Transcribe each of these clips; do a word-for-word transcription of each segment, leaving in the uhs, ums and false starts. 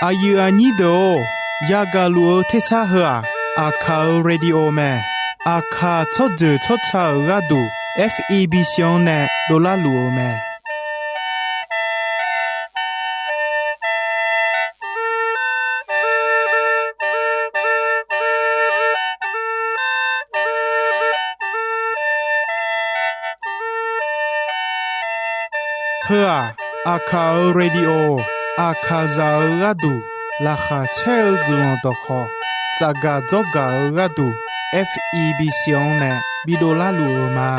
Aqyuif aqnyir deuq-or, yagaq luf-eu tersar heu-aq, Aqkaq-euq radio mae. Aqkaq tsawrjeuq tsawrca-euq gharduq, F E B C-anr nae dovlar luf-eu mae. Heu-aq, Aqkaq-euq radio, Aqkaqzaq-euq gharduq laqkhaq caer-eu guiqlanq dawqkhawq, tsafgaq dzawrgaq-eu gharduq, F E B C-anr nae bidov larluf-eu ma.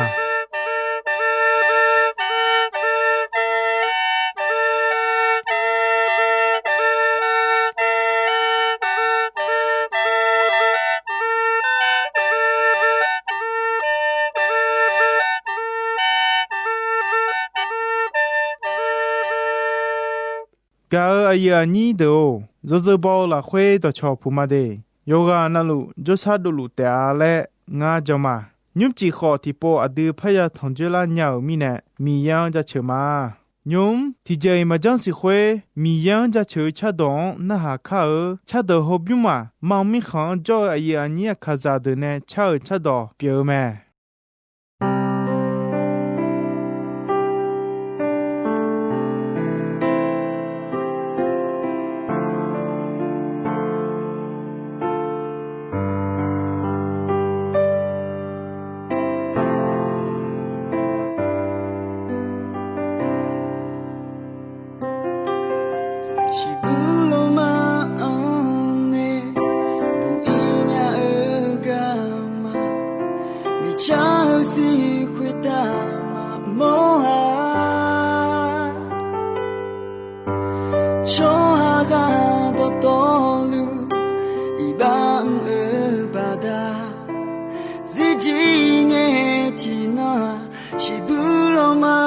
Gaq-euq aqyuif aqnyir deuq-or, yawzeu baw-eu lafkhoer dawqcawq puq ma de. Yawqghaq navluf jawrshar dovluf taef-a laer ngar jan ma. Nymrcif khawf tiqpov aqdui parya tanqjoer lar nya-euq mirnae, Miqyaer-anr jaceuq ma. Nymq-mr tiqjeq-iq maqjanr siq khoer, Miqyaer-anr jaceuq-eu cardawq-anr narhaq kar-eu cardawq hawbymr maq, mar mirkhanq-anr jawr-eu aqyuif aqnyir Aqkaqzaq deuq nae car-euq cardawq pyeuf-eu mae. Shiqbuq lawma-anr nae buq-ir nya-eu garma, miqcar-eu sir khoertav maqmawr-a. Tsawrhaqzaq dawqtawvluf iqbax mr-eu baqda, zirjir ngae tiqnan-aq shiqbuq lawma,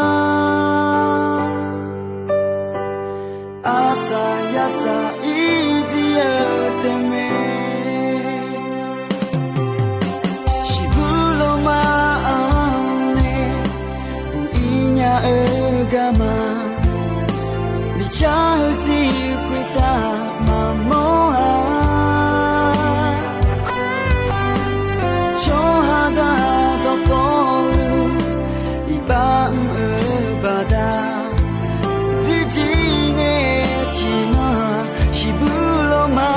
arsaq yarsaq irjir-eu taef mae. Shiqbuq lawma-anr nae buq-ir nya-eu garma, miqcar-eu sir khoertav maqmawr-a. Tsawrhaqzaq dawqtawvluf iqbax mr-eu baqda, zirjir ngae tiqnan-aq shiqbuq lawma,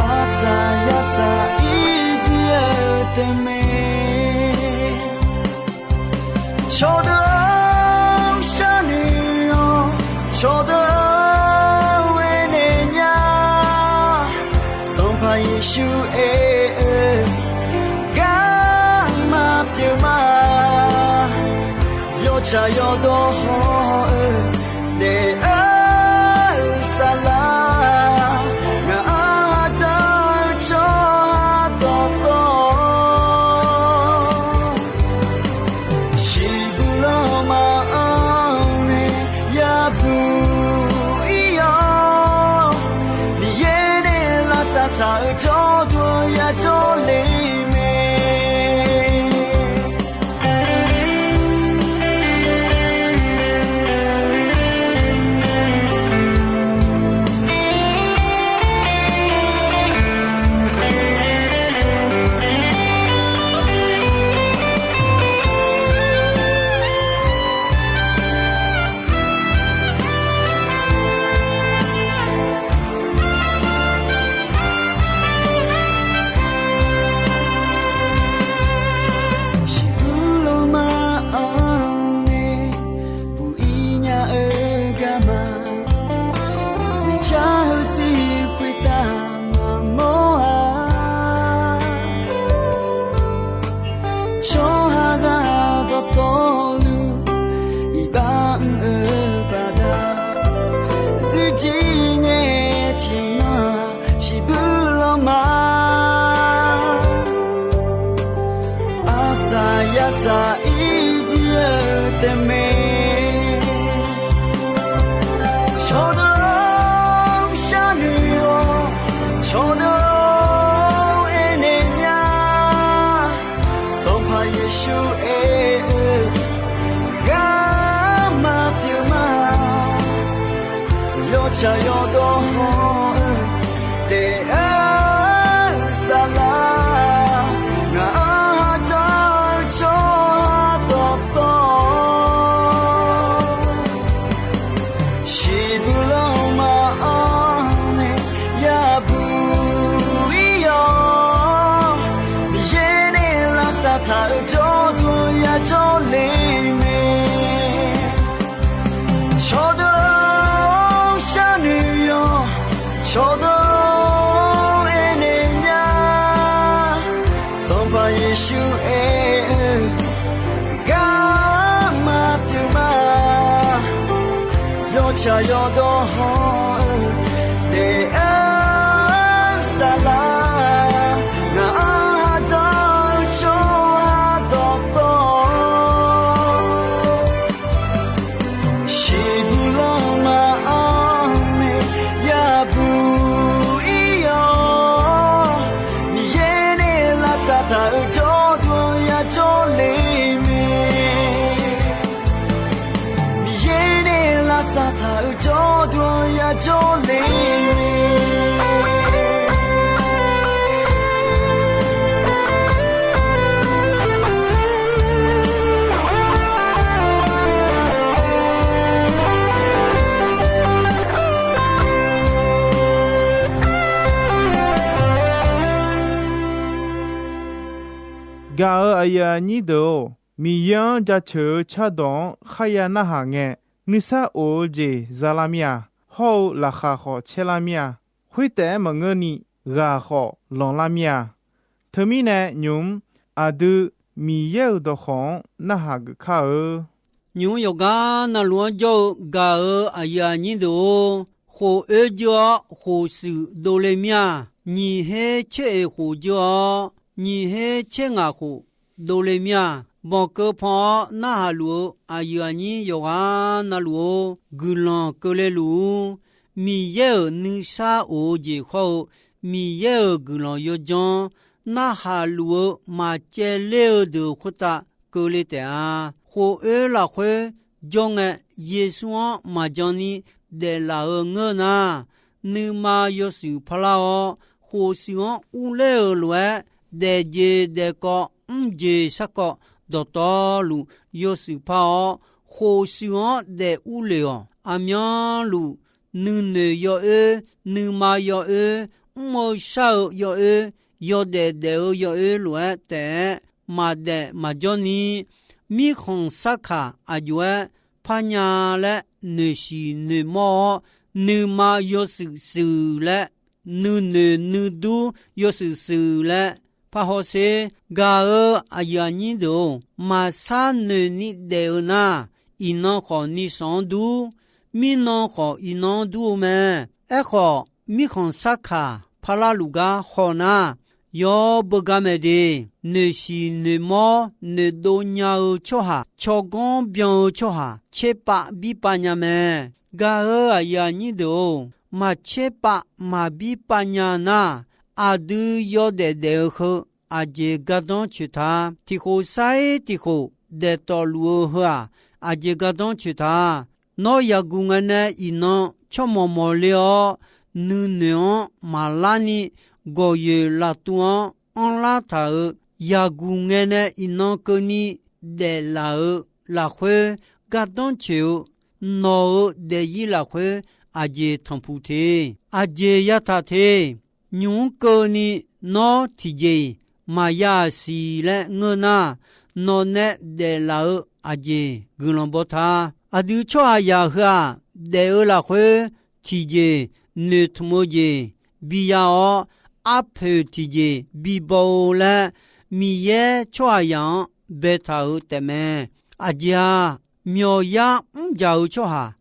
arsaq yarsaq irjir-eu taef mae. Cawqdeuq-anr sharnoeq-awr, cawqdeuq-anr aernaeq nya. Sanqpaq Yeqsur aer-eu garma pyeuf ma. Yawtsaq yawdawr haw-eu daef-eu saflar, ngaq-anr hadzar-eu tsawrhaq dawqtawv, shiqbuq lawma-anr nae yabuq-ir-awr, Miqyaer nae lavsav taq-eu jawrduq yajawr le mae. Shiqbuq lawma-anr nae buq-ir nya-eu garma, miqcar-eu sir khoertav maqmawr-a. Tsawrhaqzaq dawqtawvluf iqbax mr-eu baqda, zirjir ngae tiqnan-aq shiqbuq lawma, arsaq yarsaq irjir-eu taef mae. Cawqdeuq-anr sharnoeq-awr, cawqdeuq-anr aernaeq nya. Sanqpaq Yeqsur aer-eu garma pyeuf ma. Tsaq yawdawr hawr-eu daef-aer saflar, ngaq-anr ha dzar-eu tsawrhaq dawqtawv, shiqbuq lanma-anr nae yabuq ir-awr, Miqyaer nae lavsav taq-euq jawrduq yajawr le mae. Cawqdeuq-or sharnoeq yawq, cawqdeuq-or aernaeq nya, Sanqpaq Yeqsur aer-eu garma pyeuf ma. Yawtsaq yawdawr hawr-eu daef-aer saflar, ngaq-anr ha dzar-eu tsawrhaq dawqtawv, shiqbuq lanma-anr nae yabuq ir-awr, Miqyaer nae lavsav taq-euq jawrduq yajawr le mae. Miqyaer nae lavsav taq-euq jawrduq yajawr le mae. Gaq-euq aqyuif aqnyir deuq-or, Miqyaer-anr jaceuq-eu cardawq-anr kharya narhaq ngae, nuisar of-eu jeq zalar mir-a. Hawr-eu laqkhaq khawf caerlar mir-a. Khoertaef-aer maqngeurni ghaq khawf lanqlar mir-a. Teumirnae nymq-mr aqdui Miqyaer-euq dawqkawq-anr narhaq geuf kar-eu. Nymq-mr yawqgar navluf-anr jawr-eu gaq-euq aqyuif aqnyir deuq-or, khof oer jeur-awr khof shuif dovle mir-a. Nyiq her tser oeq khof jeur-awr, nyiq her tser ngaq khof dovle mir-a. Banqkeuv pan-awr narhaq luf-eu aqyuif aqnyir yawqghaq navluf-or, guiqlanq keuvle luf-ur. Miqyaer-euq nuisar of-eu jeq khawr-eu, Miqyaer-euq guiqlanq yawdzanr narhaq luf-eu maqcaevler-eu deuq khoertav keuvle taef-a. Khof oer lafkhoer jawr ngae, Yeqsur-anr maqjan ni daeflaf-eu ngeur nar, nuima yawshuif parlar-awr, khof shuif-anr urler-euq lof-aer, daef jeq daef kawv, mr jeq shar kawv, dawqtawvluf yawshuif par-awr, khof shuif-anr daef urle-awq. Aqmyanluf nuinoeq yawoer, nuima yawoer, mr-eu shar-eu yawoer, yawdaef daef-eu yawoer lof-aer taef-aer maqdaef maqjawr ni, mirkhanq sarkaq aq jov-aer parnya laer noeqshiq noeqmawr-awr, nuima yawshuif shuif laer, nuinoeq nuidur yawshuif shuif laer parhaw sher. Gaq-euq aqyuif aqnyir deuq-or, maqsar noeqni daef-eu nar, iqnan khawf ni sanq-anr dur, mirnan khawf iqnan-anr dur-eu mae. Aerkhawf, mirkhanq sarkaq parlar luf gar haw nar, yawr beugar mae de. Noeqshiq noeqmawr noeqdov nya-eu tsawrhaq, tsawrganr byan-eu tsawrhaq, tserpav birpav nya mae. Gaq-euq aqyuif aqnyir deuq-or, maqtserpav maqbirpav nya nar, aqdui yawdaef daef-eu heu aqjeq gardanr coeq ta. Tiqkhof sar-ir tiqkhof daeftawf luf-eu heu-aq, aqjeq gardanr coeq ta. Nawr yaqguq ngae nae iqnan tsawrmawq mawqle-awr, nuinoeq-anr maqlar ni, gawqyoeq laftuv-anr anrlar taq-euq, yaqguq ngae nae iqnan keuvni daeflaf-euq lafkhoer gardanr coeq-eu, nawq-euq daefzir lafkhoer aqjeq tanqpuq te, aqjeq yataq te. Nymq-mr keuvni nawr tiqjeq-iq maqya-aq siq laer ngeur nar, nawq nae daeflaf-eu aqjeq guiqlanq baw ta. Aqdui tsawrhaqzaq heu-aq, daef-eu lafkhoer tiqjeq noeqtmq-eu jeq biya-awr, arpoeq tiqjeq bibaw-eu laer Miqyaer tsawrhaqzaq-anr baetaq-euq taefmae. Aqjeq-aq, myawqyar mrjaq-eu tsawrhaq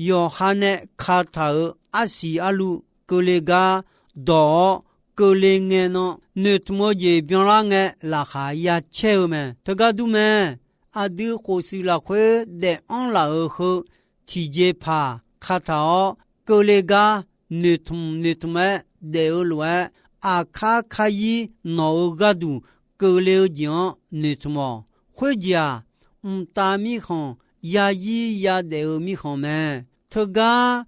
yawqha nae kataq-euq arsiq arluv keuvle gar dawq-awr, keuvle ngae nan noeqtmq-eu jeq byanlar ngae laqkhaq ya caer-eu mae. Teugar dur mae. Aqdui khofshuif lafkhoer daef anr laf-euq heu tiqjeqpaq kataq-awr, keuvle gar noeqtmq noeqtmq-aer daef-eu lof-aer, aqkar karyir nawq-euq gharduq keuvle-eu jeq-anr noeqtmq-awq. Khoerjeq-aq, mqtav mirkhanq, yazir yadaef-eu mirkhanq mae. Teugar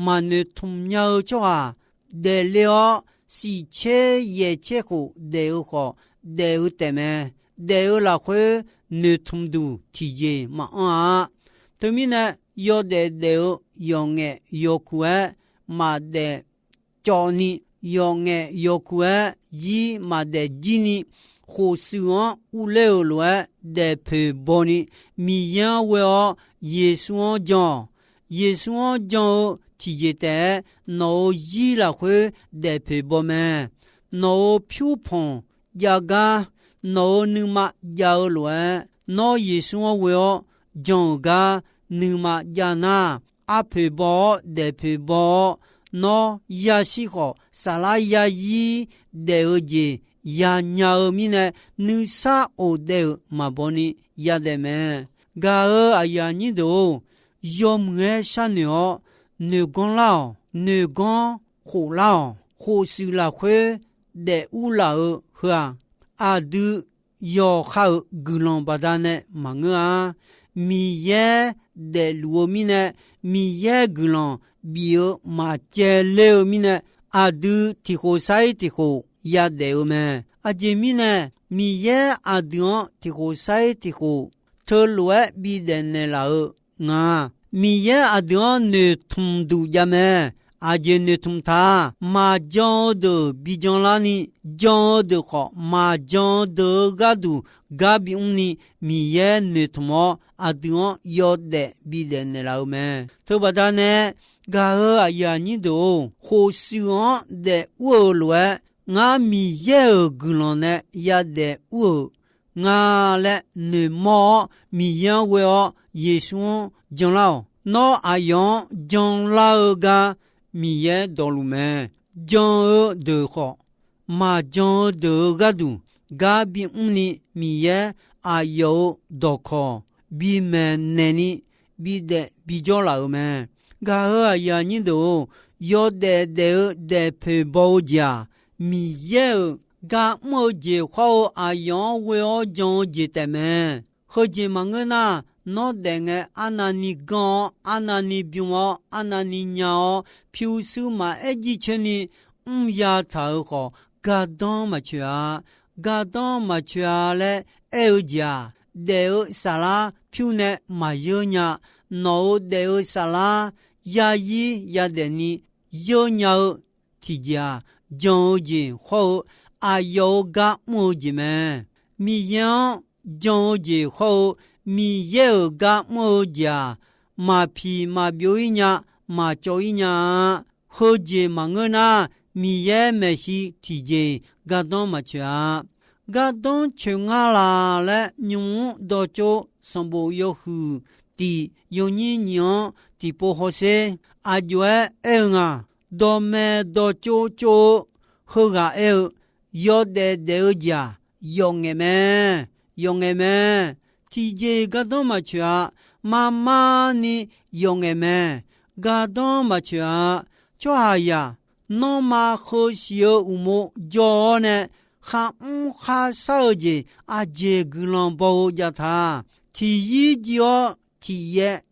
maqnoeqtmq nya-eu tsawrhaq daefle-awr, shif tser yaeq tser khof daef-eu khawf, daef-eu taefmae. Daef-eu lafkhoer noeqtmq duq tiqjeq maqanr-a. Teumirnae, yawdaef daef-eu yawqngaef yawkuq-aer maqdaef cawv ni, yawqngaef yawkuq-aer zir maqdaef jir ni, khof shuif-anr urler-euq lof-aer daefpoeq baw ni, Miqyaer-anr ghoe-awr Yeqsur-anr jan-awq. Yeqsur-anr jan-eu tiqjeq taef-aer, nawq-euq zir lafkhoer daefpoeq baw mae. Nawq-euq pyur panq jav gar, nawq-euq nuima jav-eu lof-aer, nawr Yeqsur-anr ghoe-awr jan-euq gar nuima jav nar, arpoeq baw-awr daefpoeq baw-awr, nawr yashir khawf, saflar yazir daef-eu jeq yanya-eu mirnae, nuisar of daef-euq maqbaw ni yadaef mae. Gaq-euq aqyuif aqnyir deuq-or, yawmuiq-aer sharnoeq-awr, noeqganr lar-awq. Noeqganr khof lar-awq. Khof shuif lafkhoer daef urlaf-eu heu-aq, aqdui yawqha-euq guiqlanq baqdanae maqngeur-a. Miqyaer daefluf-eu mirnae, Miqyaer guiqlanq bif-eu maqcaev ler-eu mirnae, aqdui tiqkhof sar-ir tiqkhof yadaef-eu mae. Aqjeq mirnae, Miqyaer aqdui-anr tiqkhof sar-ir tiqkhof teulof-aer bidaef naeqlaf-eu nga. Miqyaer aqdui-anr noeqtmq duq jav mae. Aqjeq noeqtmq taq, maqjan-eu deuq bi janlarni, jan-eu deuq khawf maqjan-eu deuq-eu gharduq gar bimr ni, Miqyaer noeqtmq-awr aqdui-anr yawdaef bidaef naeqlaf-eu mae. Teubaqda nae gaq-euq aqyuif aqnyir deuq-or, khof shuif-anr daef ur-eu lof-aer, ngar Miqyaer-euq guiqlanq nae yadaef ur-euq nga laer noeqmawr-awr, Miqyaer-anr ghoe-awr Yeqsur-anr janlar-awq. Nawr aqyawf-anr janlar-eu gar Miqyaer dawqluf mae. Jan-eu deuq khawf, maqjan-eu deuq-eu gharduq gar bimr ni, Miqyaer aqyawf-euq dawqkawq bimaeq naeqni, bidaef bijawr laf-euq mae. Gaq-euq aqyuif aqnyir deuq-or, yawdaef daef-eu daefpoeq baw-eu jeq-aq, Miqyaer-euq gar mr-eu jeq khawr-eu aqyawf-anr ghoe-awr jan-eu jeq taefmae. Heujeq maqngeur nar, nawr daef ngae arnavni ganr-awr, arnavni bym-awr, arnavni nya-awr, pyurshuir maqaer jircoer ni mr ya taq-euq khawf, gardanr maqcoeq-a. Gardanr maqcoeq-a laer aer-eu jeq-aq, daef-eu saflar pyur nae maqyeur nya. Nawq-euq daef-eu saflar yazir yadaef ni yeur nya-eu tiqjeq-aq, jan-eu jeq khawr-eu aqyawf-euq gar mr-eu jeq mae. Miqyaer-anr jan-eu jeq khawr-eu Miqyaer-euq gar mr-eu jeq-aq, maqpiq maqbyov-ir nya, maqcawv-ir nya-a. Heujeq maqngeur nar, Miqyaer maeqshi tiqjeq gardanr maqcoeq-a. Gardanr coeq nga laq laer nymq-mr dawqtsov sanqbof yawhuiq tiq yawnyir nyiq-anr tiqpov hawsher. Aqjox-aer aer-eu nga, dawqmaeq dawqtsov tsov-eu heughaq aer-eu, yawdaef daef-eu jeq-aq, yawqngaef mae. Yawqngaef mae. Tiqjeq gardanr maqcoeq-a. Marmarni yawqngaef mae. Gardanr maqcoeq-a. Tsawrhaqzaq, nanrma heusiq-eu uqmov jawr-awr nae, kharmr kharshar-eu jeq aqjeq guiqlanq baw-eu jav taq. Tiqyir jiv-awr tiqyaer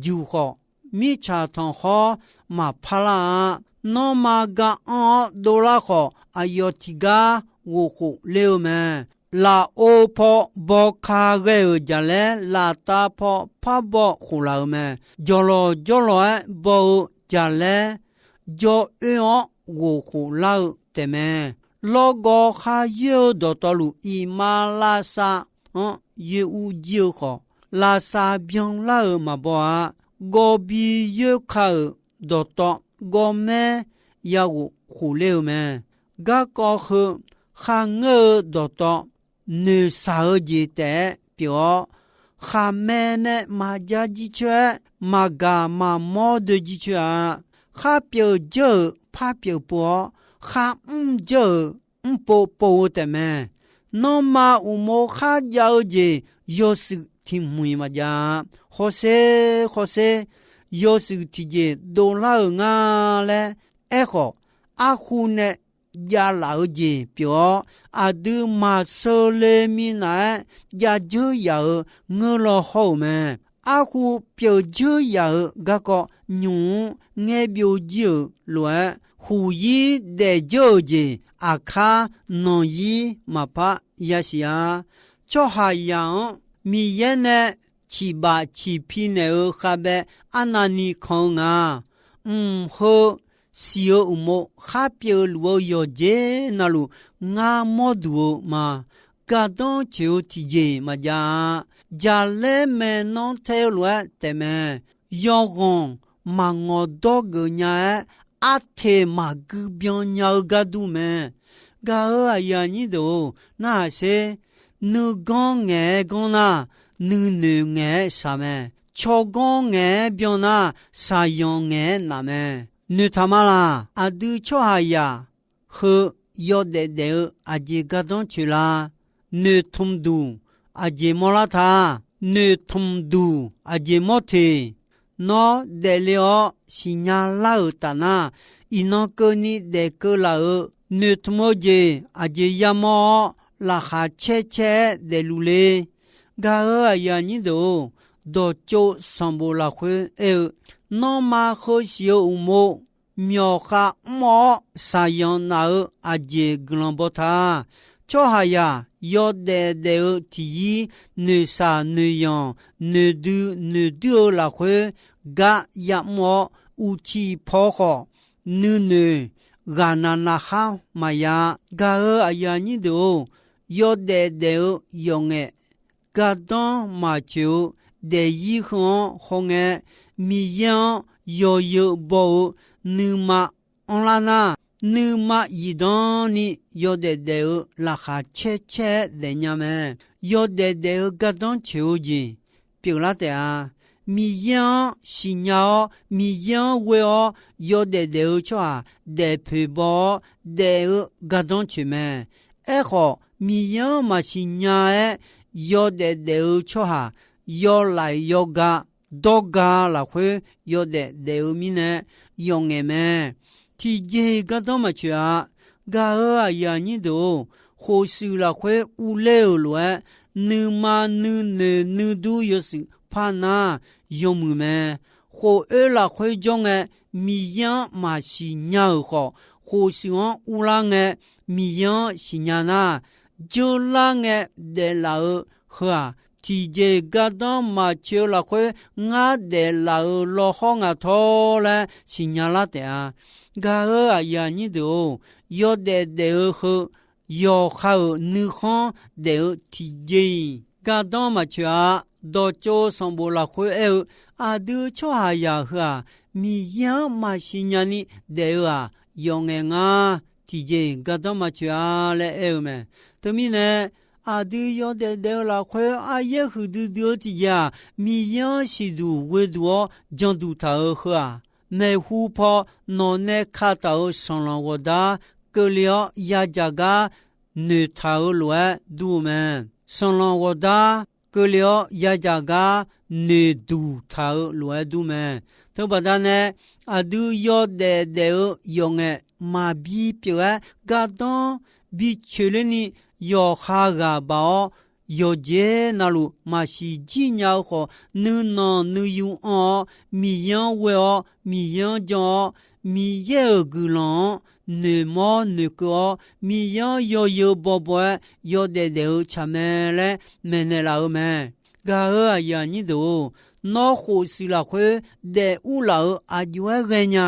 juq khawf, mirtsaq tanqkhawr maqpar lar-a. Nanrma ga anr-awr dovlar khawf, aqyawf tiqgar ghofkhof ler-eu mae. Lafov paw bawka ghae-euq jaqlaer, laftav paw parbaw khof laf-euq mae. Jawqlawq jawrlawq-aer baw-eu jaqlaer, jawr oer-awr ghofkhof lar-eu taefmae. Lawrgawv kharyoer-eu dawqtawvluf, iqmalavshav-anr yoer ur jir-eu khawf, lavshav byanlar-euq maqbaw-a. Gawvbi yoerka-euq dawqtawv gawrmaer ya ghofkhof ler-eu mae. Garkawv heu kharngeur-eu dawqtawv noeqshaq-eu jeq taef-aer pyeuf-awr, khaqmae nae maqjav jircoer-aer, maqgaq maqmawr doe jircoer-a. Kharpyeuf jeur-euq parpyeuf pov-awr, kharmr jeur-euq mrpov pov-eu taefmae. Nanrma uqmov kharjav-eu jeq yawshuif tiq hmq-iq maqjav-a. Hawsher hawsher, yawshuif tiqjeq dovlar-euq nga laer aerkhawf, arhu nae javlaf-eu jeq pyeuf-awr, aqdui maqsheu le minav-aer javdzeur yaf-euq ngeur law hawr-euq mae. arhu pyeuf dzeur yaf-euq garkawv nymq-mr ngaer byov jir-euq lof-aer, huq-ir daef dzeur-euq jeq aqkar nanqyir maqpar yasiq-a. Tsawrhaqzaq-anr Miqyaer nae ciqbaf ciqpi naeq-eu khavbae arnavni kan-eu nga. Mq heu siq-eu uqmov khar pyeuf luf-eu yawqjeq navluf ngar mawr duq-eu ma. Gardanr coeq-eu tiqjeq maqjav-a. Jaqlaer maeqnan tae-eu lof-aer taefmae. Yawghanq maqngawq dawr geuf nya-aer, arteq maqgui byan nya-eu gar dur mae. Gaq-euq aqyuif aqnyir deuq-or, narhaq sher. Nuiganr ngaeq-aer ganr nar, nuinoeq ngaeq-aer shaq mae. Tsawrganr ngaeq-aer byan nar, shaqyanq ngaeq-aer naf mae. Noeqtaq ma laq? Aqdui tsawrhaqzaq heu yawdaef daef-eu aqjeq gardanr coeq la? Noeqtmq duq aqjeq mawrlar ta? Noeqtmq duq aqjeq mawr teq? Nawr daefle-awr siqnya lar-euq taf nar, iqnan keuvni daef keuv laf-euq noeqtmq-eu jeq aqjeq yamawr-awr, laqkhaq caer caer-aer daefluf le. Gaq-euq aqyuif aqnyir deuq-or, dawqtsov sanqbof lafkhoer aer-eu, nanrma heu siq-eu uqmov, myawqkhav mr-awr shaqyanq naf-eu aqjeq guiqlanq baw ta? Tsawrhaqzaq yawdaef daef-eu tiqyir, noeqshaq noeqyanq, noeqdui noeqdui-eu lafkhoer gar yamr-awr, uqcif paw khawf nuinoeq ghaqnaq naqkhar maqya. Gaq-euq aqyuif aqnyir deuq-or, yawdaef daef-eu yawqngaef gardanr maqcoeq-eu daefzir heu-anr hawngae, Miqyaer-anr yawzeu baw-eu nuima anrlar nar, nuima zifdan ni yawdaef daef-eu laqkhaq caer caer-aer daefnya mae. Yawdaef daef-eu gardanr coeq-eu jeq pyeuflar taef-a. Miqyaer-anr siqnya-awr, Miqyaer-anr ghoe-awr yawdaef daef-eu tsawrhaq daefpoeq baw-awr daef-eu gardanr coeq mae. Aerkhawf, Miqyaer-anr maqsiq nya-aer yawdaef daef-eu tsawrhaq yawlaef yawga dawrga lafkhoer yawdaef daef-eu mirnae yawqngaef mae. Tiqjeq-iq gardanr maqcoeq-a. Gaq-euq aqyuif aqnyir deuq-or, khof shuif lafkhoer urler-euq lof-aer, nuima nuinoeq nuidur yawshuif par nar yawmuiq mae. Khof oer lafkhoer jawr ngae, Miqyaer-anr maqsiq nya-euq khawf, khof shuif-anr urlar ngae, Miqyaer-anr siqnya nar, dzeurlar ngae daeflaf-eu heu-aq, tiqjeq-iq gardanr maqcoeq-eu lafkhoer ngar daeflaf-euq lawhawr nga tawr laer siqnya lar taef-a. Gaq-euq aqyuif aqnyir deuq-or, yawdaef daef-eu heu yawqha-euq nuikhanr daef-eu tiqjeq-iq gardanr maqcoeq-a. Dawqtsov sanqbof lafkhoer aer-eu, aqdui tsawrhaqzaq heu-aq, Miqyaer-anr maqsiq nyani daef-eu-aq, yawqngaef ngar tiqjeq-iq gardanr maqcoeq-a laer aer-eu mae. Teumirnae, aqdui yawdaef daef-eu lafkhoer aryaer huiqdui dui-eu tiqjeq-aq, Miqyaer-anr siqduq ghoeduq-awr janduq taq-euq heu-aq, maeqhu paw nawq nae kataq-euq sanqlanq ghawqdar keuvle-awr yadzaq gar noeqtaq-eu lof-aer dur-eu mae. Sanqlanq ghawqdar keuvle-awr yadzaq gar noeqduq taq-eu lof-aer dur mae. Teubaqda nae, aqdui yawdaef daef-eu yawqngaef maqbi pyeuf-aer gardanr bicoeq lerni yawqha ghaq baq-awr, yawqjeq navluf maqsiq jir nya-eu khawf, nuinanq nuiyu anr-awr, Miqyaer-anr ghoe-awr, Miqyaer-anr jan-awr, Miqyaer-euq guiqlanq-anr noeqmawr noeqkeuv-awr, Miqyaer-anr yawzeu bawbaw-aer yawdaef daef-eu tsaq mae laer maeqnaeq laf-eu mae. Gaq-euq aqyuif aqnyir deuq-or, nawr khof shuif lafkhoer daef urlaf-euq aqjox-aer ghaenya.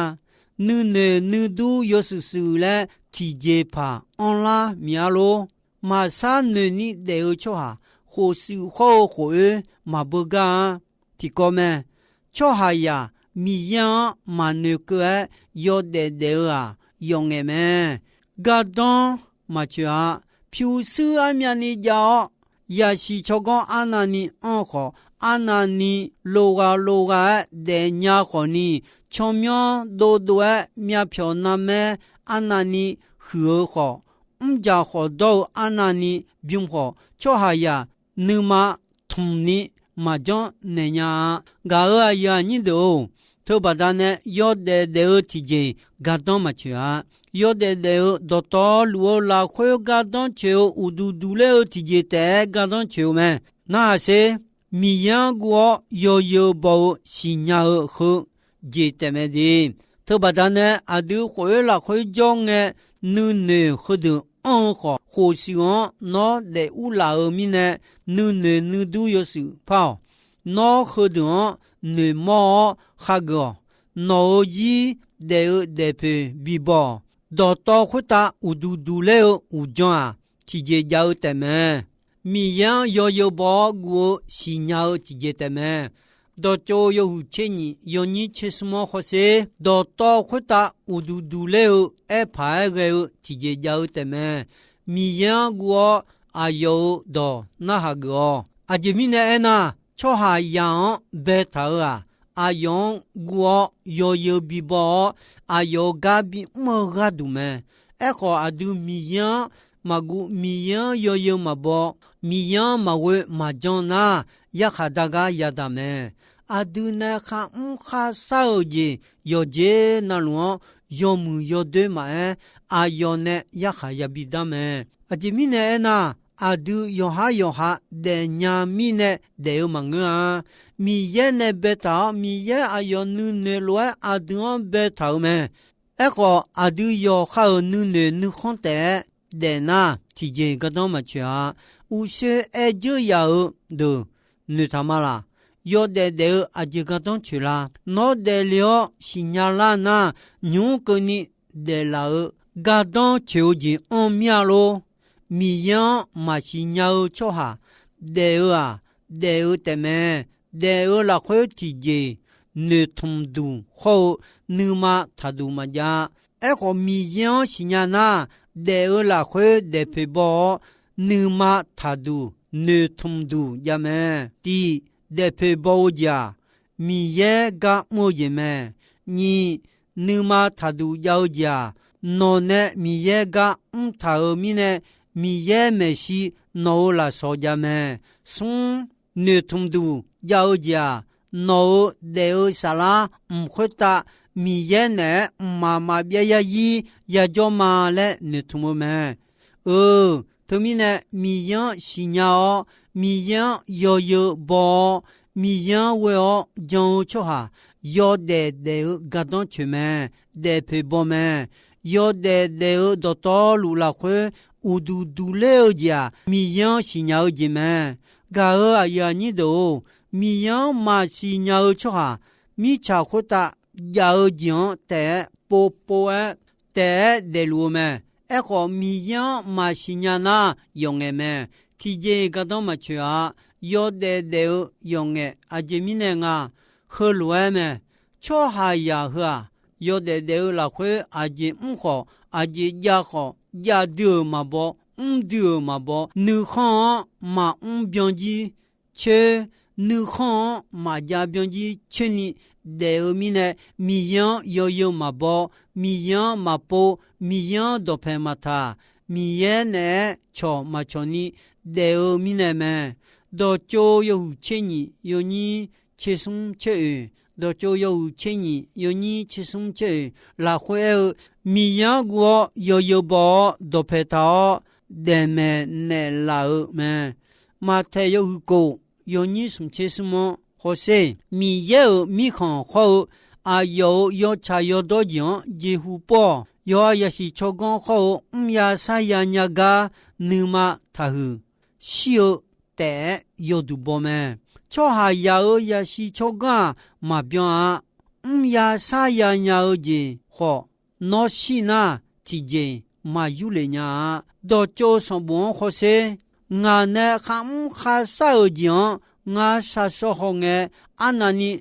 Nuinoeq nuidur yawshuif shuif laer tiqjeqpaq anrlar miq-ar lor. Maqshar noeqni daef-eu tsawrhaq, khof shuif hawr-eu khof oer maqbeu gar-a. Tiqkawv mae. Tsawrhaqzaq Miqyaer-anr maqnoeqkeuv-aer yawdaef daef-eu-aq, yawqngaef mae. Gardanr maqcoeq-a. Pyurshuir armyavni jav-awr, yasiq tsawrganr arnavni anr-eu khawf, arnavni loghaq loghaq-aer daefnya khawfni, tsawrmyanr dovdov-aer myavpyawq narmaer arnavni huiq-eu khawf, mrjaq khawf dawr-eu arnavni bym khawf, tsawrhaqzaq nuima tmqni maqjanr naeq nya-a. Gaq-euq aqyuif aqnyir deuq-or, teubaqda nae yawdaef daef-eu tiqjeq gardanr maqcoeq-a. Yawdaef daef-eu dawqtawvluf-eu lafkhoer gardanr coeq-eu uqduq duq ler-eu tiqjeq taef-aer gardanr coeq-eu mae. Narhaq sher. Miqyaer-anr guv-awr yawzeu baw-eu siqnya-eu heu jeq taefmae de. Teubaqda nae aqdui khof-eu lafkhoer jawr ngae, nuinoeq heudeuq anr-eu khawf, khof shuif-anr nawr daef urlaf-eu mirnae, nuinoeq nuidur yawshuif par-awq. Nawr heudeuq-anr noeqmawr-awr khageuf-awq. Nawq-euq zir daef-eu daefpoeq bibaw-awq. Dawqtawv khoertav uqduq duq ler-eu uqdzan-aq, tiqjeq jav-eu taefmae. Miqyaer-anr yawzeu baw-awr guv-eu siqnya-eu tiqjeq taefmae. Dawqtsov yawhuiq tser nyiq yawnyir tser smr-anr hawsher. Dawqtawv khoertav uqduq duq ler-eu aerpaq-aer ghae-eu tiqjeq jav-eu taefmae. Miqyaer-anr guv-awr aqyawf-euq dawq narhaq geuf-awq. Aqjeq mirnae aernar, tsawrhaqzaq-anr baetaq-euq-aq, aqyawf-anr guv-awr yawzeu bibaw-awr, aqyawf-euq gar bimr-eu gharduq mae. Aerkhawf, aqdui Miqyaer-anr maqguv, Miqyaer-anr yawzeu maqbaw, Miqyaer-anr maqghoe maqjan nar, yarkhaq dar gar yadaq mae. Aqdui nae kharmr kharshar-euq jeq yawqjeq navluf-anr yawmuiq yawdoer maqaer, aqyawf nae yarkhaq yabi dar mae. Aqjeq mirnae aernar, aqdui yawqhar yawqha daefnya mirnae daef-eu maqngeur-a. Miqyaer nae baetaq-awr, Miqyaer aqyawf nuinoeq lof-aer aqdui-anr baetaq-euq mae. Aerkhawf, aqdui yawqha-euq nuinoeq nuikhanr taef-aer daefnar, tiqjeq gardanr maqtsoeq-a. Uqshoe aer dzeur yaf-eu deuq noeqtaq ma laq? Yawdaef daef-eu aqjeq gardanr tsoeq la? Nawr daefle-awr siqnya lar nar, nymq-mr keuvni daeflaf-eu gardanr tsoeq-eu jeq anr mir-a lor. Miqyaer-anr maqsiq nya-eu tsawrhaq daef-eu-aq, daef-eu taefmae. Daef-eu lafkhoer tiqjeq noeqtmq duq hawr-eu nuima taqduq maqjav. Aerkhawf, Miqyaer-anr siqnya nar, daef-eu lafkhoer daefpoeq baw-awr, nuima taqduq noeqtmq duq javmae. Tiq, daefpoeq baw-eu jeq-aq, Miqyaer gar mr-eu jeq mae. Nyiq, nuima taqduq jav-eu jeq-aq, nawq nae Miqyaer gar mrtaq-euq mirnae, Miqyaer maeqshi nawq-euq lafsawq javmae. Smr, noeqtmq duq jav-eu jeq-aq, nawq-euq daef-eu saflar mq khoertav Miqyaer naeq-aer mqmaq maqbyav yarzir yajawr ma laer noeqtmq-eu mae. Eu, teumirnae Miqyaer-anr siqnya-awr, Miqyaer-anr yawzeu baw-awr, Miqyaer-anr ghoe-awr jan-eu tsawrhaq, yawdaef daef-eu gardanr tsoeq mae, daefpoeq baw mae. Yawdaef daef-eu dawqtawvluf lafkhoer uqduq duq ler-eu jeq-aq, Miqyaer-anr siqnya-eu jeq mae. Gaq-euq aqyuif aqnyir deuq-or, Miqyaer-anr maqsiq nya-eu tsawrhaq, mirtsaq khoertav jav-eu jeq-anr taef-aer povpov-aer taef-aer daefluf-eu mae. Aerkhawf, Miqyaer-anr maqsiq nya nar, yawqngaef mae. Tiqjeq gardanr maqtsoeq-a. Yawdaef daef-eu yawqngaef. Aqjeq mirnae nga, heulof-aer mae. Tsawrhaqzaq heu-aq, yawdaef daef-eu lafkhoer aqjeq mr khawf, aqjeq jav khawf, jav dui-euq maqbaw, mr dui-euq maqbaw, nuikhanr-anr maqmr byanjir coer, nuikhanr-anr maqjav byanjir coer ni daef-eu mirnae, Miqyaer-anr yawzeu maqbaw, Miqyaer-anr maqpov, Miqyaer-anr dawqpae maqtaq, Miqyaer naeq-aer cawq maqcawq ni daef-eu mirnae mae. Dawqtsov yawhuiq tser nyiq yawnyir tser smr tser oeq, dawqtsov yawhuiq tser nyiq yawnyir tser smr tser oeq lafkhoer aer-eu, Miqyaer-anr guv-awr yawzeu baw-awr dawqpae taq-awr, daefmaeq naeqlaf-eu mae. Maqtaeq yawhuiq kof yawnyir smq tser smr-anr hawsher. Miqyaer-euq mirkhanq hawr-eu aqyawf-euq yawtsaq yawdawr jeq-anr jeqhu pov-awq. Yawqha yasiq tsawrganr hawr-eu mrya sarya nya gar nuima taqhuiq shir-eu taef-aer yawduq baw mae. Tsawrhaqzaq-euq yasiq tsawrganr-aq maqbyan-a. Mrya sarya nya-eu jeq khawf, nawr shir nar tiqjeq maqyur lef nya-a. Dawqtsov sanqbof-anr hawsher. Ngaq nae kharmr kharshar-euq jeq-anr ngar sharshawr hawngae, arnavni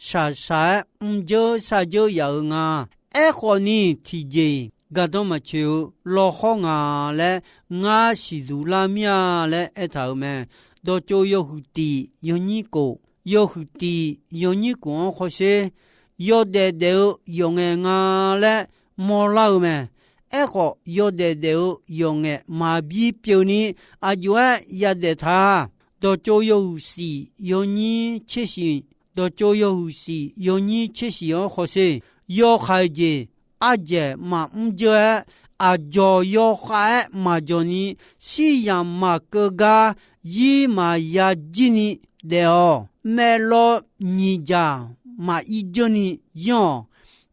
shaqshaq-aer mrjeur sharjeur yaf-eu nga. Aerkhawf ni, tiqjeq gardanr maqtsoeq-eu lawhawr nga laer ngar siqduq lar mir-a laer aertaq-euq mae. Dawqtsov yawhuiq tif yawnyir kof, yawhuiq tif yawnyir kof-anr hawsher. Yawdaef daef-eu yawqngaef nga laer mawrlar-eu mae. Aerkhawf, yawdaef daef-eu yawqngaef maqbi pyeuf ni aqjox-aer yadaef ta. Dawqtsov yawhuiq shif yawnyir tser shif, dawqtsov yawhuiq shif yawnyir tser shif-anr hawsher. Yawhaiq jeq ardzaeq maqmr dzeur-aer, aqdzawq yawkhav-aer maqdzawq ni, shir yamq maqkeuv gar zir maqya jir ni daef-awq. Maeqlawv nyiq dzaq maqir dzeur ni yanr-awq.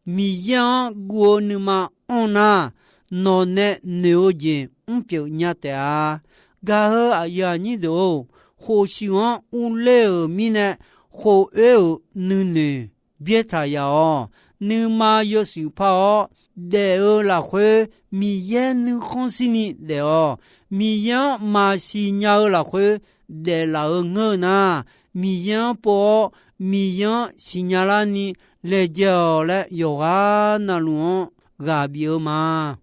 Miqyaer-anr guv-eu nuima anr nar, nawq nae noeq-eu jeq mrpyeuf nya taef-a. Gaq-eu aqyuif aqnyir deuq-or, khofshuif-anr urler-euq mirnae, khof oer-euq nuinoeq byaertaq yaf-awq. Nuima yawshuif par-awr daef-eu lafkhoer, Miqyaer nuikhanr shirni daef-awq. Miqyaer-anr maqsiq nya-eu lafkhoer daeflaf-eu ngeur-eu nar, Miqyaer-anr pov-awr, Miqyaer-anr siqnya larni laejae-awq laer, yawqghaq navluf-anr ghaq bif-eu ma.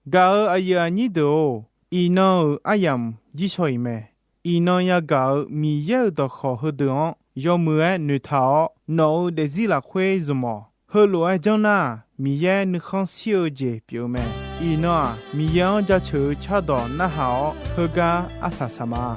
Gaq-eu aqyuif aqnyir deuq-or, iqnan-euq aryamq jirshaw-iq mae. Iqnan yagaq-euq Miqyaer-euq dawqkawq heudeuq-anr yawmuiq-aer noeqtaq-awr, nawq-euq daefzir lafkhoer zmq-awq. Heulof-aer janr nar, Miqyaer nuikhanr shir-eu jeq pyeuf-eu mae. Iqnan-aq, Miqyaer-anr jaceuq-eu cardawq narhaq-awr, heugar arsaq saq ma.